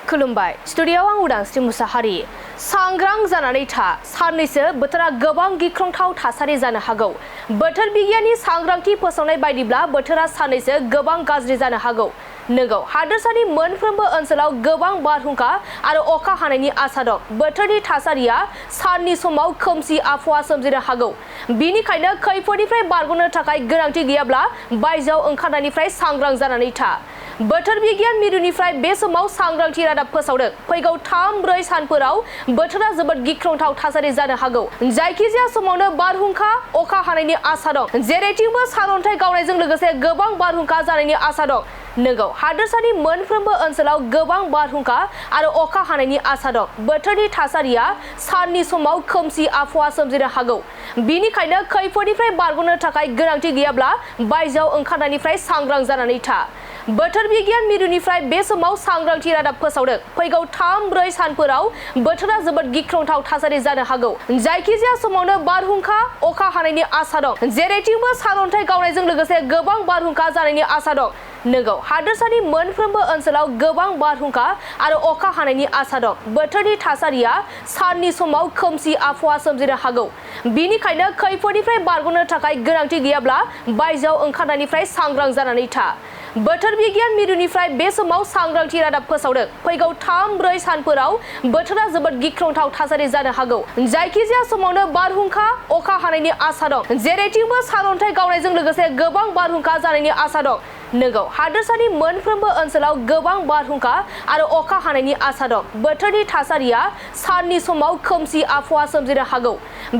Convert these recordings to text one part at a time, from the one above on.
खुलुमबाय स्टुडियोआव आं उदांस्रि मुसाहारि सांग्रां जानानै था साननैसो बोथोरा गोबां गिख्रंथाव थासारि जानो हागौ बोथोर बिगियाननि सांग्रांथि फोसावनाय बायदिब्ला बोथोरा साननैसो गोबां गाज्रि जानो हागौ नंगौ हादोरसानि मोनफ्रोमबो ओनसोलाव गोबां बारहुंखा आरो अखा हानायनि आसा दं बोथोरनि थासारिया साननि समाव खोमसि आबहावा सोमजिनो हागौ बिनिखायनो खैफोदनिफ्राय बारग'नो थाखाय गोनांथि गैयाब्ला बायजोआव ओंखारनायनिफ्राय सांग्रां जानानै था बोथोर बिगियान मिरुनिफ्राय बे समाव सांग्रांथि रादाब फोसावदों फैगौ 3-4 सानफोराव बोथोरा जोबोद गिख्रंथाव थासारि जानो हागौ जायखिजाया समावनो बारहुंखा अखा हानायनि आसा दं जेरैथिंबो सारअन्थाइ गावनायजों लोगोसे गोबां बारहुंखा जानायनि आसा दं नंगौ हादोरसानि मोनफ्रोमबो ओनसोलाव गोबां बारहुंखा आरो अखा हानायनि आसा दं बोथोरनि थासारिया साननि समाव खोमसि आबहावा सोमजिनो हागौ बिनिखायनो खैफोदनिफ्राय बारग'नो थाखाय गोनांथि गैयाब्ला बायजोआव ओंखारनायनिफ्राय सांग्रां जानानै था बोथोर बिगियान मिरुनिफ्राय बे समाव सांग्रांथि रादाब फोसावदों फैगौ 3-4 सानफोराव बोथोरा जोबोद गिख्रंथाव थासारि जानो हागौ जायखिजाया समावनो बारहुंखा अखा हानायनि आसा दं जेरैथिंबो सारअन्थाइ गावनायजों लोगोसे गोबां बारहुंखा जानायनि आसा दं नंगौ हादोरसानि मोनफ्रोमबो ओनसोलाव गोबां बारहुंखा आरो अखा हानायनि आसा दं बोथोरनि थासारिया साननि समाव खोमसि आबहावा सोमजिनो हागौ बिनिखायनो खैफोदनिफ्राय बारग'नो थाखाय गोनांथि गैयाब्ला बायजोआव ओंखारनायनिफ्राय सांग्रां जानानै था बोथोर बिगियान मिरुनिफ्राय बे समाव सांग्रांथि रादाब फोसावदों फैगौ 3-4 सानफोराव बोथोरा जोबोद गिख्रंथाव थासारि जानो हागौ जायखिजाया समावनो बारहुंखा अखा हानायनि आसा दं जेरैथिंबो सारअन्थाइ गावनायजों लोगोसे गोबां बारहुंखा जानायनि आसा दं नंगौ हादोरसानि मोनफ्रोमबो ओनसोलाव गोबां बारहुंखा आरो अखा हानायनि आसा दं बोथोरनि थासारिया साननि समाव खोमसि आबहावा सोमजिनो हागौ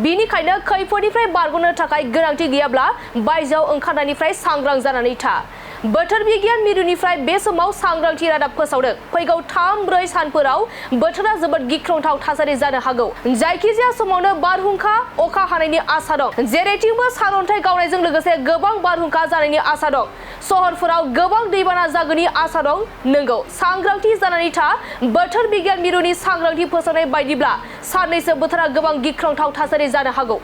बिनिखायनो खैफोदनिफ्राय बारग'नो थाखाय गोनांथि गैयाब्ला बायजोआव ओंखारनायनिफ्राय सांग्रां जानानै था बोथोर बिगियान मिरुनिफ्राय बे समाव सांग्रांथि रादाब फोसावदों फैगौ 3-4 सानफोराव बोथोरा जोबोद गिख्रंथाव थासारि जानो हागौ जायखिजाया समावनो बारहुंखा अखा हानायनि आसा दं जेरैथिंबो सारअन्थाइ गावनायजों लोगोसे गोबां बारहुंखा जानायनि आसा दं सहरफोराव गोबां दैबाना जागोननि आसा दं नंगौ सांग्रांथि जानानै था बोथोर बिगियान मिरुनि सांग्रांथि फोसावनाय बायदिब्ला साननैसो बोथोरा गोबां गिख्रंथाव थासारि जानो हागौ।